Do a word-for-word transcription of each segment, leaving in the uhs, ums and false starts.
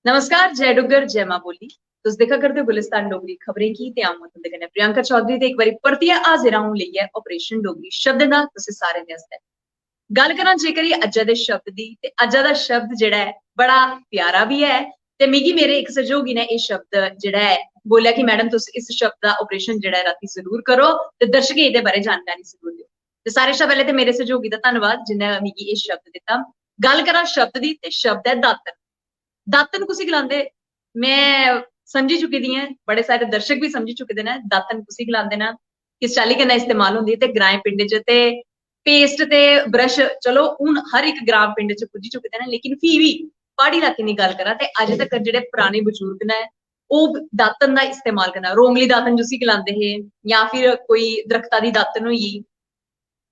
नमस्कार, जय डुग्गर, जय मां बोली। तुस दिक्खा करदे ओ गुलिस्तान डोगरी खबरें गी ते अ'ऊं तुं'दे कन्नै प्रियंका चौधरी ते इक बारी परतियै हाजिर आऊं लेइयै ऑपरेशन डोगरी शब्दें दा तुसें सारें दे आस्तै। गल्ल करां जेकर एह् अज्जै दे शब्द दी, ते अज्जै दा शब्द जेह्ड़ा ऐ, बड़ा प्यारा बी ऐ। ते मिगी मेरे इक सैह्योगी ने एह् शब्द जेह्ड़ा ऐ, बोलेआ कि "मैडम, तुस इस शब्द दा ऑपरेशन जेह्ड़ा ऐ, रातीं जरूर करो ते दर्शकें गी एह्दे बारै जानकारी जरूर देओ।" ते सारें शा पैह्लें ते मेरे सैह्योगी दा धन्नवाद, जिन्नै मिगी एह् शब्द दित्ता। गल्ल करां शब्द दी, ते शब्द ऐ दातन। दातन कुसी गलांदे, में समझी चुकी दी आं, बड़े सारे दर्शक बी समझी चुके दे न, दातन कुसी गलांदे न, किस चाल्ली कन्नै इस्तेमाल होंदी। ते ग्राएं पिंडें च ते पेस्ट ते ब्रश, चलो, हून हर इक ग्रां पिंड च पुज्जी चुके दे न, लेकिन फ्ही बी प्हाड़ी इलाकें दी गल्ल करां ते अज्ज तक जेह्ड़े पराने बजुर्ग न, ओह् दातन दा इस्तेमाल करना, रोंगली दातन जिसी गलांदे हे, जां फिर कोई दरख्ता दी दातन होई गेई,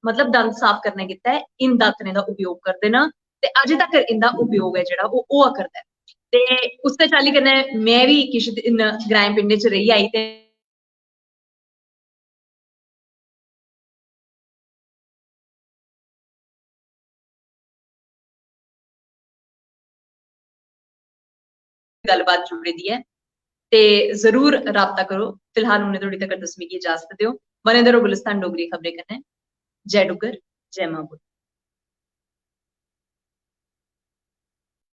मतलब दंद साफ करने गित्तै इन दातनें दा उपयोग करदे न। ते अजें तक इंदा उपयोग ऐ जेह्ड़ा, ओह् होआ करदा ऐ। ते उस्सै चाल्ली कन्नै में बी किश दिन ग्राएं पिंडें च रेही आई ते गल्लबात जुड़े दी ऐ, ते जरूर राबता करो। फिलहाल उन्ने धोड़ी तक तुस मिगी इजाजत देओ। बने दे रहो गुलिस्तान डोगरी खबरें कन्नै। जय डुग्गर, जय मां बोली।